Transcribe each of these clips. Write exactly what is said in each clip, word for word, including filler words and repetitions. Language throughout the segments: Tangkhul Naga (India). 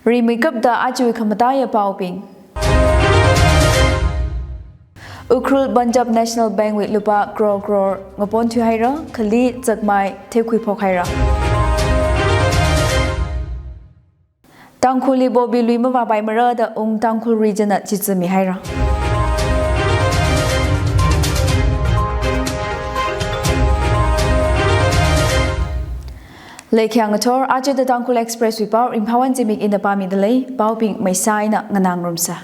Rimeikapta aja khamataiya paobing. Ukhrul Punjab National Bank wui lupā crore crore ngaponthui haira, khali zakmai theikhuiphok haira. Tangkhulli Bobi lui mavāpaimara da Ung Tangkhul Region na chichimi haira. Leikhyang ngathor, aja da Tangkhul Express wui pao, Ringphāwon Zimik ina pāmida lei, paobing maisa ina nganā ngarumsa.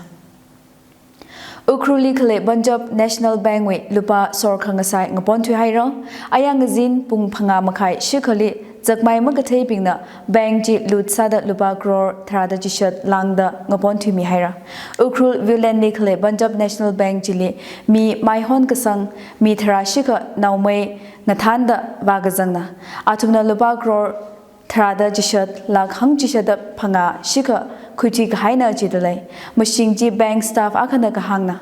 Ukhrulli khalei Punjab National Bank wui lupā sorkhangasai ngaponthui haira. Ayang ngazin pung phangā makhai shikhali zakmai makatheibingna bank chi loot sāda lupā crore tharāda chishat lāngda ngaponthuimi haira. Ukhrul Viewland li khalei Punjab National Bank chili mi maihon kasang mi tharā shikha naomei ngathānda vākazangna. Athumna lupā crore tharāda chishat lakh hangchishatda phangā shikha khuithui kahaina jida lei. Mashing chi bank staff akhana kahāngna.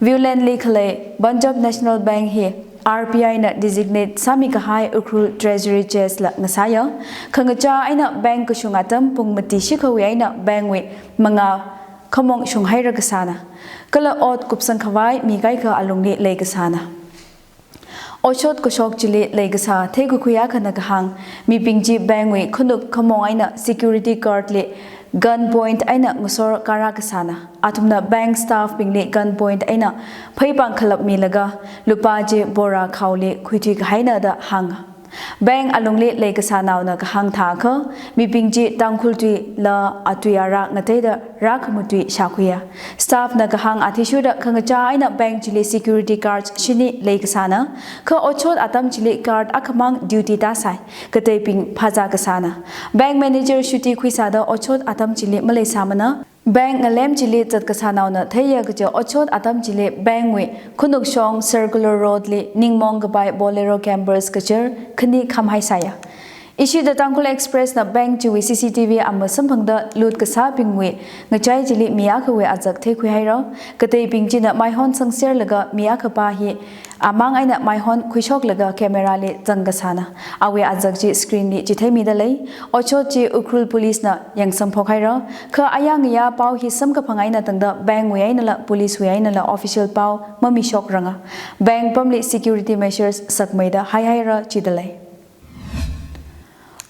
Viewland li khalei Punjab National Bank hi R B I na designate sāmi kahai Ukhrul Treasury Chest la ngasāya. Khangachā eina bank kashung atam pung mati shikhawui eina bank wui mangā khamong shunghaira kasāna. Kala ot kupsang khavai mi kaikha alungli lei kasāna. Otshot kashok chili leikasā theikakhui akhana kahāng, mibing chi bank wui khanuk khamong eina security guard li gun point eina ngasor kara kasāna. Athumna bank staff bingli gun point eina pheipāng khalap milaga lupā chi bora khaoli khuithui kahaina da hānga. Bank alungli leikasānaona kahāng thākha, mibing chi Tangkhul tui la atui ara ngateida rākhamatui shākhuiya. Staff na kahāng athishurda khangachā eina bank chili security guard shini leikasāna, kha otshot atam chili guard akhamang duty tāsai, kateibing phazā kasāna. Bank manager shuti khuisāda otshot atam chili maleisāmana. Bank ngalem chili zatkasānaona theiya kaja otshot atam chili bank wui khanukshong Circular Road li ningmong kapai Bolero Campers kachar khani khamhaisāya. Ishida Tangkhul Express na bank chiwui C C T V ama samphangda loot kasābingwui ngachai chili mi akhawui azak theikhui haira. Kateibing china maihon sangserlaga mi akhapa hi amang eina maihon khuishoklaga camera li zangkasāna. Awui azak chi screen li chitheimida lei. Otshot chi Ukhrul Police na yangsamphok haira. Kha ayang ngayā pao hi samkaphang eina tangda bank wui einala police wui einala official pao mamishokrang. Bank pamli security measures sakmeida haihaira jida lei.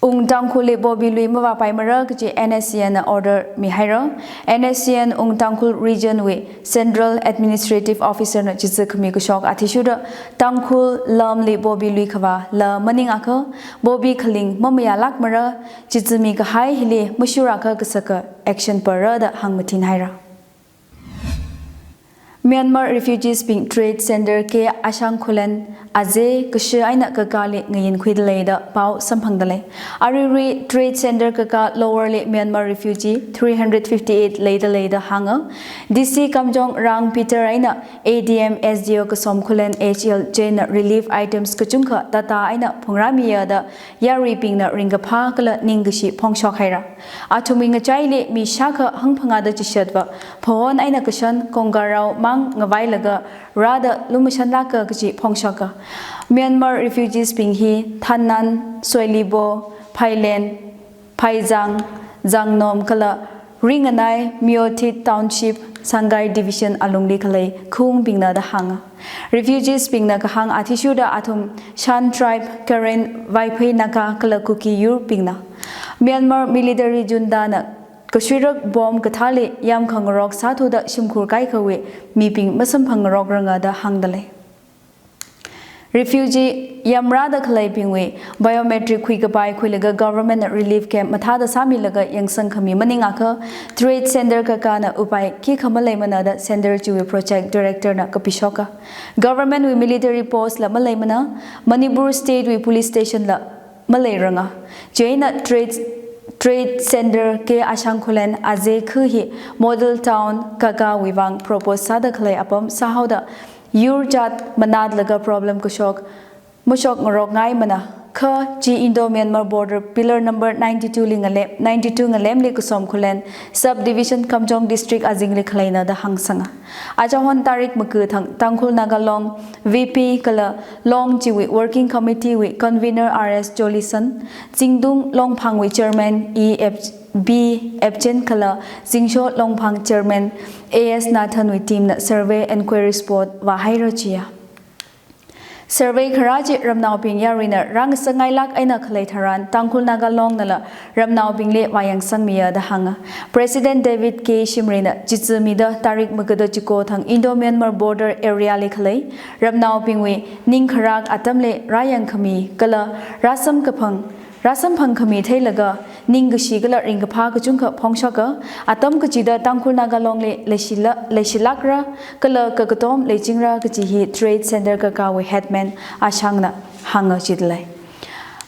Ung Tangkhulli Bobi lui mavāpaimara kaji N S C N na order mihaira. N S C N Ung Tangkhul Region wui Central Administrative Officer na chizikhami kashok athishurda Tangkhul lamli Bobi lui khavā la maningakha, Bobi khaling mamayālākmara, chizimi kahai hili mashura akha kasaka action para da hāngmathin haira. Myanmar refugees bing trade center K Ashangkhulen aze kashi eina kakali ngayinkhuida leida pao samphangda lei. Aruirui trade center kaka lower li Myanmar refugee three hundred fifty-eight leida leida hānga. D C Kamjong Rang Peter eina A D M S D O Kasom Khulen H L J na relief items kachungkha tata eina phungrāmiya da yaruibingna ringkaphā kala ningkashi phongshok haira. Athumwui ngachaili mi shākha hangphangāda chishatva, phahon eina kashan kongkarao mang ngavailaga rāda lumashanlāka kaji phongshoka. Myanmar refugees bing hi Thannan, Soilibo, Phailen, Phaizang, Zangnom kala Ringanai, Myothit Township, Sangay Division alungli khalei khaungabingna da hānga. Refugees bingna kahāng athishurda athum Shan tribe, Karen, Vaiphei Naga kala Kuki yurbingna. Myanmar military junta na kashuirak bomb kathāli yamkhangarok sāthuda shimkhur kaikhawui mibing masamphangngarokrang da hāngda lei. Refugee yamrāda khaleibingwui biometric khuikapai khuilaga government na relief camp mathāda sāmilaga yangsangkhami maningakha, trade center kakana upai khikha maleimana da center chiwui project director na kapishoka. Government wui military post la maleimana, Manipur state wui police station la maleiranga. Chieina trade, trade center K Ashangkhulen aze khu hi model town kakawui vang propose sāda khalei apam sāhaoda yur jat manatlaga problem kashok mashokngarokngaimana. Kha chi Indo-Myanmar border pillar number ninety-two li ngalem, ninety-two ngalemli Kasom Khullen, subdivision Kamjong district azingli khaleina da hāngsanga. Achahon tarik maga thang Tangkhul Naga Long V P kala Long chiwui working committee wui convener R S Jolison, Zingdung Longphangwui chairman E F B Epchen kala Zingsho Longphang chairman A S Nathan wui team na survey enquiry spot vāhaira chiya. Survey kharā chi ramnaobing yaruina rāngasangngailāk eina khalei tharan Tangkhul Naga Long nala ramnaobingli vāyangsangmiya da hānga. President David K Shimray na chitsimida tarik maga da chiko thang Indo-Myanmar border area li khalei ramnaobingwui ningkharak atamli rāyangkhami kala rāsamkaphang rāsamphangkhami theilaga ningkashi kala ringkaphā kachungkha phongshoka, atam kachida Tangkhul Naga Long li leishila, leishilākra kala kakatom leichingra kachi hi Trade Center Kakawui headman Ashang na hānga chidalei.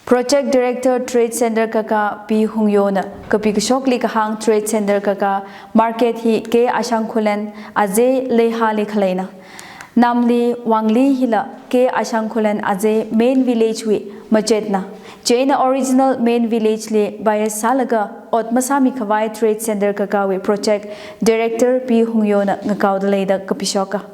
Project Director Trade Center Kaka P Hungyo na kapi kashokli kahāng Trade Center Kaka market hi K Ashang Khullen azei leihali khaleina. Namli Wangli hila K Ashang Khullen azei main village wui machetna. Chieina original main village li bias sālaga ot masāmikhavai Trade Center Kakawui Project Director P Hungyo na ngakaodalei da kapishoka.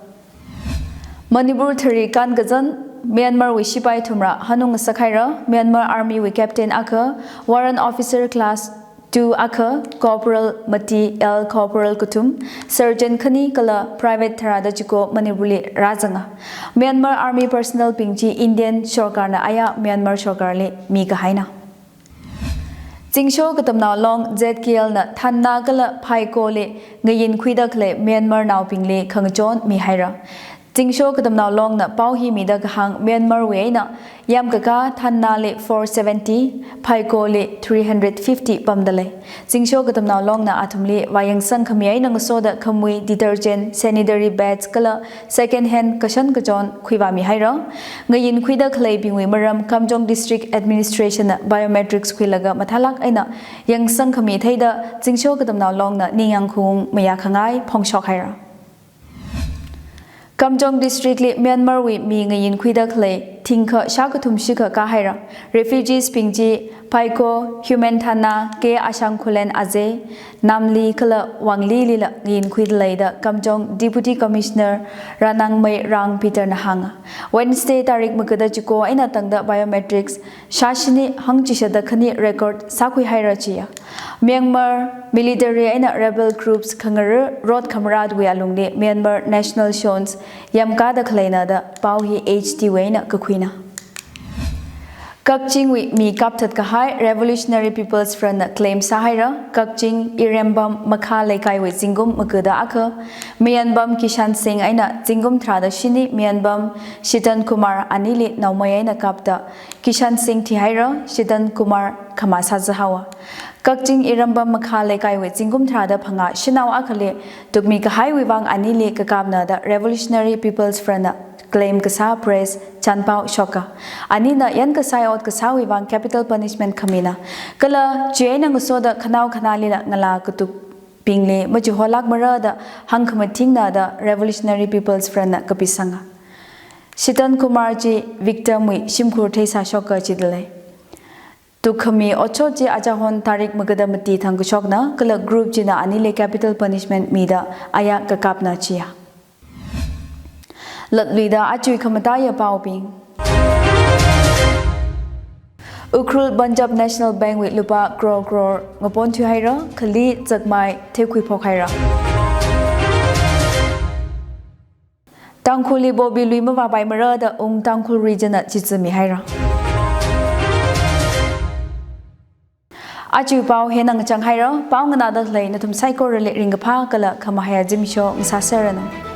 Manipur thari kankazan Myanmar wui shipai thumra hanung ngasakhaira, Myanmar Army wui captain akha, warrant officer class two akha, Corporal mati L Corporal kathum, Sergeant khani kala private tharāda chiko Manipur li rāzanga. Myanmar Army personnel bing chi Indian sorkarna aya Myanmar sorkarli mikahaina. Zingsho Katamnao Long Z K L na Thanna kala Phaiko li ngayinkhuida khalei Myanmar naobingli khangachon mihaira. Zingsho Katamnao Long na pao hi mida kahāng Myanmar wui eina yamkakā Thanna li four seventy, Phaiko li three hundred fifty pamdalei. Zingsho Katamnao Long na athumli vāyangsangkhami eina ngasoda khamui, detergent, sanitary pads kala second hand kashan kachon khuivāmihaira. Ngayinkhuida khaleibingwui maram Kamjong District Administration na biometrics khuilaga mathālāk eina yangsangkhami theida Zingsho Katamnao Long na ningyāng khaung mayākhangai phongshokhaira. Kamjong District li Myanmar wui mi ngayinkhuida khalei thingkha shākathum shikha kāhaira. Refugees bing chi Phaiko, Human Thanna, K Ashang Khullen azei, Namli kala Wangli lila ngayinkhuidalei da Kamjong Deputy Commissioner Ranangmei Rang Peter na hānga. Wednesday tarik maga da chiko eina tangda biometrics shāshini hangchishada khani record sākhuihaira chiya. Myanmar military eina rebel groups khangarar rot khamarātwui alungli Myanmar national shons yamkāda khaleina da pao hi H T wui eina kakhuina. Kakchingwui mi kapthat kahai Revolutionary People's Front na claim sāhaira. Kakching Irembam Makha Leikaiwui zingkum maga da akha, Mayanbam Kishan Singh eina zingkum tharāda shini Mayanbam Shitan Kumar anili naomei eina kapta Kishan Singh thihaira, Shitan Kumar khamā sāzahaowa. Kakching Irembam Makha Leikaiwui zingkum tharāda phangā shanao akhali tukmi kahaiwui vang anili kakapna da Revolutionary People's Front na claim kasā press chanpao shoka. Anina yankasai ot kasāwui vang capital punishment khamina. Kala chieina ngasoda khanao khanālila ngalā katup bingli machiholākmara da hāngkhamathingna da Revolutionary People's Front na kapisanga. Shitan Kumar chi victim wui shimkhur theisā shoka chidalei. Tukkhami otshot chi achahon tarik maga da mati thang kashokna, kala group china anili capital punishment mida aya kakapna chiya. Latluida achui khamataiya paobing. Ukhrul Punjab National Bank wui lupā crore crore ngapon thuihaira, khali zakmai theikhuiphokhaira. Tangkhulli Bobi lui mavāpaimara da Ung Tangkhul Region na chitsimihaira. Achui pao hina ngachanghaira, pao nganāda khalei nathum saikorali ringkaphā kala khamahaiya zimiksho ngasāserranu.